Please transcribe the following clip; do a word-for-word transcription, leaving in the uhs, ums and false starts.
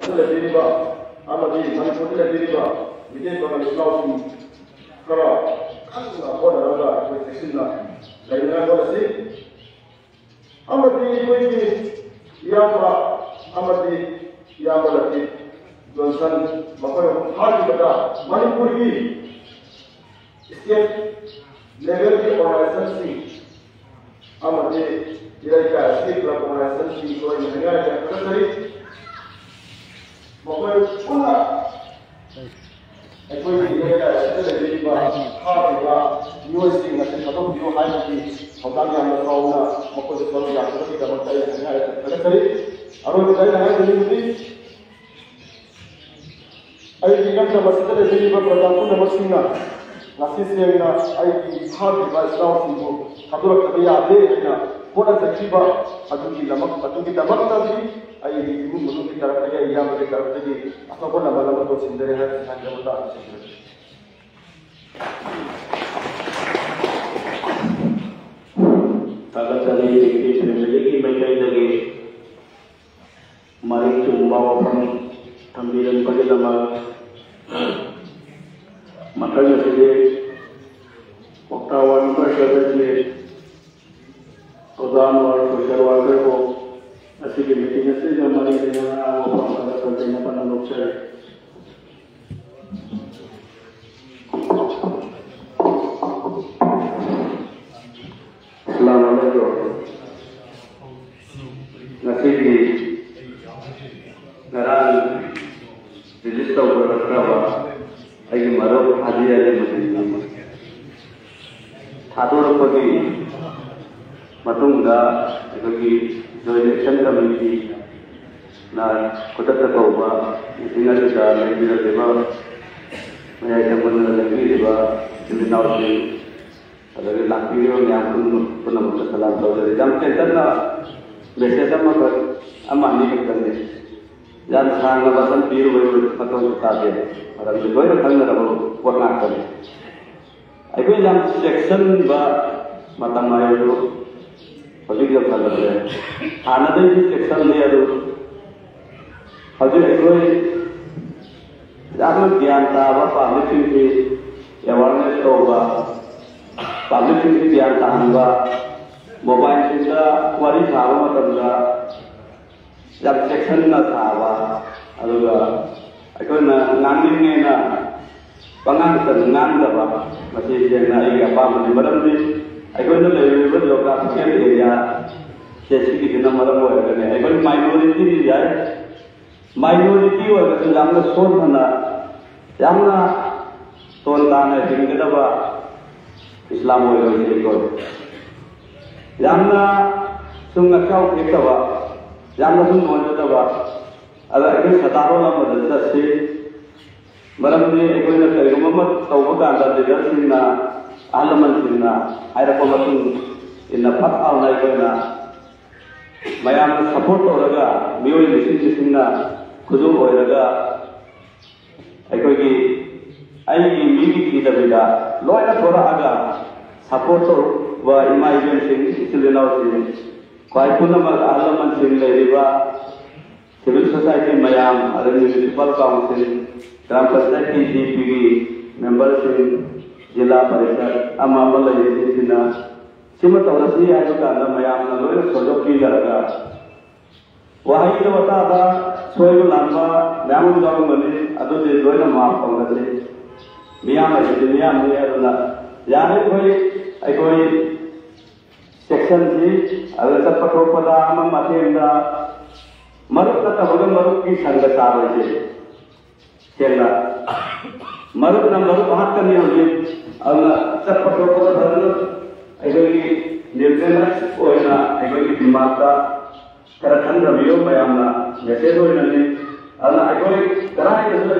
ꯂꯩꯕꯤꯔꯤꯕ ꯑꯃꯗꯤ ꯃꯅꯤꯄꯨꯔꯗ ꯂꯩꯕꯤꯔꯤꯕ ꯃꯤꯇꯩ ꯄꯥꯉꯜ ꯏꯆꯤꯜ ꯏꯅꯥꯎꯁꯤꯡ ꯈꯔ ꯀꯟꯅ ꯍꯣꯠꯅꯔꯒ ꯑꯩꯈꯣꯏ ꯆꯦꯛꯁꯤꯟꯅ ꯂꯩꯅꯉꯥꯏ ꯍꯣꯠꯅꯁꯤ꯫ ꯑꯃꯗꯤ ꯑꯩꯈꯣꯏꯒꯤ ꯏꯌꯥꯝꯕ ꯑꯃꯗꯤ ꯏꯌꯥꯝꯕ ꯂꯇꯤꯐ ꯖꯣꯟꯁꯟ, ꯃꯈꯣꯏ ꯑꯍꯨꯝ ꯐꯥꯈꯤꯕꯗ ꯃꯅꯤꯄꯨꯔꯒꯤ state level ꯒꯤ organization ꯁꯤꯡ ꯑꯃꯗꯤ ꯏꯔꯩꯀꯥꯏ ꯑꯁꯤꯒꯤ club organization ꯁꯤꯡ ꯂꯣꯏꯅ ꯍꯥꯏꯅꯤꯡꯉꯥꯏ ꯊꯥꯒꯠꯆꯔꯤ꯫ ꯃꯈꯣꯏ ꯄꯨꯟꯅ ꯑꯩꯈꯣꯏꯒꯤ ꯏꯔꯩꯀꯥꯏ ꯑꯁꯤꯗ ꯂꯩꯕꯤꯔꯤꯕ ꯐꯥꯈꯤꯕ ꯃꯤꯑꯣꯏꯁꯤꯡ ꯑꯁꯤ ꯊꯥꯗꯣꯛꯄꯤꯌꯨ ꯍꯥꯏꯕꯒꯤ ꯊꯧꯗꯥꯡ ꯌꯥꯝꯅ ꯆꯥꯎꯅ ꯃꯈꯣꯏꯗ ꯁꯔꯨꯛ ꯌꯥꯕꯤꯕꯒꯤꯗꯃꯛꯇ ꯑꯩꯅ ꯍꯥꯏꯅꯤꯡꯉꯥꯏ ꯊꯥꯒꯠꯆꯔꯤ꯫ ꯑꯔꯣꯏꯕꯗ ꯑꯩꯅ ꯍꯥꯏꯖꯅꯤꯡꯕꯗꯤ, ꯑꯩꯒꯤ ꯏꯔꯝꯗꯝ ꯑꯁꯤꯗ ꯂꯩꯕꯤꯔꯤꯕ ꯄ꯭ꯔꯖꯥ ꯄꯨꯝꯅꯃꯛꯁꯤꯡꯅ ꯉꯁꯤ ꯁꯦꯡꯅ ꯑꯩꯒꯤ ꯐꯥꯈꯤꯕ ꯏꯆꯤꯜ ꯏꯅꯥꯎꯁꯤꯡꯕꯨ ꯊꯥꯗꯣꯔꯛꯇꯕ ꯌꯥꯗꯦ ꯍꯥꯏꯅ ꯍꯣꯠꯅꯖꯈꯤꯕ ꯑꯗꯨꯒꯤꯗꯃꯛ, ꯑꯗꯨꯒꯤꯗꯃꯛꯇꯗꯤ ꯑꯩꯒꯤ ꯏꯃꯨꯡ ꯃꯅꯨꯡꯒꯤ ꯇꯔꯞꯇꯒꯤ, ꯑꯩ ꯏꯌꯥꯝꯕꯒꯤ ꯇꯔꯞꯇꯒꯤ ꯑꯆꯧꯕ ꯂꯃꯟ ꯑꯃ ꯇꯧꯁꯤꯟꯖꯔꯦ ꯍꯥꯏꯕꯁꯤ ꯍꯥꯏꯖꯕ ꯇꯥꯔꯦ꯫ ꯊꯥꯒꯠꯆꯔꯤ, ꯇꯦꯡꯀꯤ ꯐꯦꯃꯤꯂꯤꯒꯤ ꯃꯥꯏꯀꯩꯗꯒꯤ ꯃꯔꯤꯛ ꯆꯨꯝꯕ ꯋꯥꯐꯝ ꯊꯝꯕꯤꯔꯛꯄꯒꯤꯗꯃꯛ꯫ ꯃꯊꯪ ꯑꯁꯤꯗꯤ ꯀ꯭ꯋꯥꯛꯇꯥ ꯋꯥꯔꯗ ꯅꯝꯕꯔ ꯁꯚꯦꯟꯒꯤ ꯄ꯭ꯔꯣꯒ꯭ꯔꯥꯝ ꯋꯥꯔꯛ ꯁꯣꯁꯤꯌꯦꯜ ꯋꯥꯔꯀꯔꯕꯨ ꯑꯁꯤꯒꯤ ꯃꯤꯇꯤꯡ ꯑꯁꯤꯒ ꯃꯔꯤ ꯂꯩꯅꯅ ꯋꯥꯐꯝ ꯈꯔ ꯊꯝꯖꯅꯕ ꯂꯧꯖꯔꯤ꯫ ꯑꯁꯂꯥꯃꯨ ꯑꯂꯥꯏꯀꯨꯝ꯫ ꯉꯁꯤꯒꯤ ꯉꯔꯥꯡ ꯔꯤꯂꯤꯖ ꯇꯧꯕ ꯅꯠꯇ꯭ꯔꯕ ꯑꯩꯒꯤ ꯃꯔꯨꯞ ꯍꯥꯖꯤ ꯑꯂꯤ ꯃꯗꯅꯤ ꯊꯥꯗꯣꯔꯛꯄꯒꯤ ꯃꯇꯨꯡꯗ ꯑꯩꯈꯣꯏꯒꯤ ꯖꯣꯏꯟ ꯑꯦꯛꯁꯟ ꯀꯃꯤꯇꯤꯅ ꯈꯨꯗꯛꯇ ꯀꯧꯕ ꯃꯤꯇꯤꯡ ꯑꯗꯨꯗ ꯂꯩꯕꯤꯔꯛꯂꯤꯕ ꯃꯌꯥꯏ ꯊꯪꯕꯗ ꯂꯩꯕꯤꯔꯤꯕ ꯏꯆꯤꯜ ꯏꯅꯥꯎꯁꯤꯡ, ꯑꯗꯒꯤ ꯂꯥꯛꯄꯤꯔꯤꯕ ꯃꯌꯥꯝ ꯄꯨꯝꯅꯃꯛ-, ꯄꯨꯝꯅꯃꯛꯇ ꯁꯂꯥꯝ ꯇꯧꯖꯔꯤ꯫ ꯌꯥꯝ ꯇꯦꯟꯇꯛꯅ ꯃꯦꯁꯦꯖ ꯑꯃꯈꯛ, ꯑꯃ ꯑꯅꯤ ꯈꯛꯇꯅꯤ꯫ ꯌꯥꯝ ꯁꯥꯡꯅ ꯋꯥꯐꯝ ꯄꯤꯔꯨꯕꯒꯤ ꯃꯊꯧꯁꯨ ꯇꯥꯗꯦ, ꯃꯔꯝꯗꯤ ꯂꯣꯏꯅ ꯈꯪꯅꯔꯕ ꯄꯣꯠ ꯉꯥꯛꯇꯅꯤ꯫ ꯑꯩꯈꯣꯏ ꯌꯥꯝ ꯆꯦꯛꯁꯤꯟꯕ ꯃꯇꯝ ꯍꯥꯏꯕꯗꯨ ꯍꯧꯖꯤꯛ ꯌꯧꯁꯜꯂꯛꯂꯦ꯫ ꯍꯥꯟꯅꯗꯒꯤ ꯆꯦꯛꯁꯤꯜꯂꯤ ꯑꯗꯨ ꯍꯧꯖꯤꯛ ꯑꯩꯈꯣꯏ ꯌꯥꯝꯅ ꯒ꯭ꯌꯥꯟ ꯇꯥꯕ ꯄꯥꯕ꯭ꯂꯤꯛꯁꯤꯡꯁꯤ ꯑꯦꯋꯥꯔꯅꯦꯁ ꯇꯧꯕ, ꯄꯥꯕ꯭ꯂꯤꯛꯁꯤꯡꯁꯤ ꯒ꯭ꯌꯥꯟ ꯇꯥꯍꯟꯕ, ꯃꯣꯕꯥꯏꯜꯁꯤꯡꯗ ꯋꯥꯔꯤ ꯁꯥꯕ ꯃꯇꯝꯗ ꯌꯥꯝ ꯆꯦꯛꯁꯤꯟꯅ ꯁꯥꯕ, ꯑꯗꯨꯒ ꯑꯩꯈꯣꯏꯅ ꯉꯥꯡꯅꯤꯡꯉꯦꯅ ꯄꯉꯥꯡꯇ ꯉꯥꯡꯗꯕ, ꯃꯁꯤ ꯁꯦꯡꯅ ꯑꯩꯒꯤ ꯑꯄꯥꯝꯕꯅꯤ꯫ ꯃꯔꯝꯗꯤ ꯑꯩꯈꯣꯏꯅ ꯂꯩꯔꯤꯕ ꯖꯤꯑꯣꯒ꯭ꯔꯥꯐꯤꯀꯦꯜ ꯑꯦꯔꯤꯌꯥ ꯁꯦ ꯁꯤꯒꯤꯁꯤꯅ ꯃꯔꯝ ꯑꯣꯏꯔꯒꯅꯤ꯫ ꯑꯩꯈꯣꯏ ꯃꯥꯏꯅꯣꯔꯤꯇꯤꯅꯤ ꯌꯥꯏ, ꯃꯥꯏꯅꯣꯔꯤꯇꯤ ꯑꯣꯏꯔꯒꯁꯨ ꯌꯥꯝꯅ ꯁꯣꯟꯊꯅ, ꯌꯥꯝꯅ ꯇꯣꯟ ꯇꯥꯅ ꯍꯤꯡꯒꯗꯕ ꯏꯁꯂꯥꯝ ꯑꯣꯏꯔꯣꯏꯗ꯭ꯔꯤꯀꯣ꯫ ꯌꯥꯝꯅ ꯁꯨꯝ ꯉꯛꯆꯥꯎ ꯊꯦꯛꯇꯕ, ꯌꯥꯝꯅ ꯁꯨꯝ ꯅꯣꯟꯖꯗꯕ, ꯑꯗ ꯑꯩꯈꯣꯏ ꯁꯗꯥꯔꯣꯟ ꯑꯃꯗ ꯆꯠꯁꯤ꯫ ꯃꯔꯝꯗꯤ ꯑꯩꯈꯣꯏꯅ ꯀꯔꯤꯒꯨꯝꯕ ꯑꯃ ꯇꯧꯕ ꯀꯥꯟꯗ ꯂꯤꯗꯔꯁꯤꯡꯅ, ꯑꯍꯜ ꯂꯃꯟꯁꯤꯡꯅ ꯍꯥꯏꯔꯛꯄ ꯃꯇꯨꯡ ꯏꯟꯅ ꯐꯠ ꯂꯥꯎꯅ ꯑꯩꯈꯣꯏꯅ ꯃꯌꯥꯝꯅ ꯁꯄꯣꯔꯠ ꯇꯧꯔꯒ, ꯃꯤꯑꯣꯏ ꯂꯤꯁꯤꯡ ꯂꯤꯁꯤꯡꯅ ꯈꯨꯗꯣꯜ ꯑꯣꯏꯔꯒ, ꯑꯩꯈꯣꯏꯒꯤ, ꯑꯩꯒꯤ ꯃꯤꯒꯤ ꯊꯤꯗꯕꯤꯗ ꯂꯣꯏꯅ ꯊꯣꯔꯛꯑꯒ ꯁꯄꯣꯔꯠ ꯇꯧꯕ ꯏꯃꯥ ꯏꯕꯦꯟꯁꯤꯡ, ꯏꯆꯤꯜ ꯏꯅꯥꯎꯁꯤꯡ, ꯈ꯭ꯋꯥꯏ ꯄꯨꯝꯅꯃꯛ ꯑꯍꯜ ꯂꯃꯟꯁꯤꯡ, ꯂꯩꯔꯤꯕ ꯁꯤꯚꯤꯜ ꯁꯣꯁꯥꯏꯇꯤ ꯃꯌꯥꯝ, ꯑꯗꯩ ꯃ꯭ꯌꯨꯅꯤꯁꯤꯄꯥꯜ ꯀꯥꯎꯟꯁꯤꯜ, ꯒ꯭ꯔꯥꯝ ꯄꯟꯆꯥꯌꯠꯀꯤ ꯖꯤ ꯄꯤꯒꯤ ꯃꯦꯝꯕꯔꯁꯤꯡ, ꯖꯤꯂꯥ ꯄꯔꯤꯁꯠ ꯑꯃ ꯑꯃ ꯂꯩꯔꯤꯁꯤꯡꯁꯤꯅ ꯁꯤꯃ ꯇꯧꯔꯁꯤ ꯍꯥꯏꯕ ꯀꯥꯟꯗ ꯃꯌꯥꯝꯅ ꯂꯣꯏꯅ ꯁꯣꯏꯗꯣꯛꯄꯤꯗꯔꯒ, ꯋꯥꯍꯩꯗ ꯋꯥꯇꯥꯗ ꯁꯣꯏꯕ ꯂꯥꯟꯕ ꯃꯌꯥꯝ ꯑꯃ ꯌꯥꯎꯔꯝꯒꯅꯤ, ꯑꯗꯨꯗꯤ ꯂꯣꯏꯅ ꯃꯥꯐ ꯇꯧꯅꯁꯤ꯫ ꯃꯤꯌꯥꯝ ꯍꯥꯏꯁꯤꯗꯤ ꯃꯤꯌꯥꯝꯅꯤ꯫ ꯑꯗꯨꯅ ꯌꯥꯔꯤꯈꯣꯏ ꯑꯩꯈꯣꯏ ꯁꯦꯛꯁꯟꯁꯤ, ꯑꯗꯨꯗ ꯆꯠꯄ ꯊꯣꯛꯄꯗ ꯑꯃ ꯃꯇꯦꯡꯗ ꯃꯔꯨꯞ ꯅꯠꯇꯕꯒ ꯃꯔꯨꯞꯀꯤ ꯁꯪꯒ ꯆꯥꯔꯣꯏꯁꯦ꯫ ꯁꯦꯡꯅ ꯃꯔꯨꯞꯅ ꯃꯔꯨꯞ ꯉꯥꯛꯇꯅꯤ ꯍꯧꯖꯤꯛ꯫ ꯑꯗꯨꯅ ꯆꯠꯄ ꯊꯣꯛꯄꯗ ꯐꯖꯅ ꯑꯩꯈꯣꯏꯒꯤ ꯅ꯭ꯌꯨꯇ꯭ꯔꯦꯟꯁ ꯑꯣꯏꯅ ꯑꯩꯈꯣꯏꯒꯤ ꯗꯤꯃꯥꯟꯗ ꯈꯔ ꯈꯟꯊꯕꯤꯌꯨ ꯃꯌꯥꯝꯅ꯫ ꯃꯦꯁꯦꯖ ꯑꯣꯏꯅꯅꯤ꯫ ꯑꯗꯨꯅ ꯑꯩꯈꯣꯏ ꯀꯗꯥꯏꯗꯁꯨ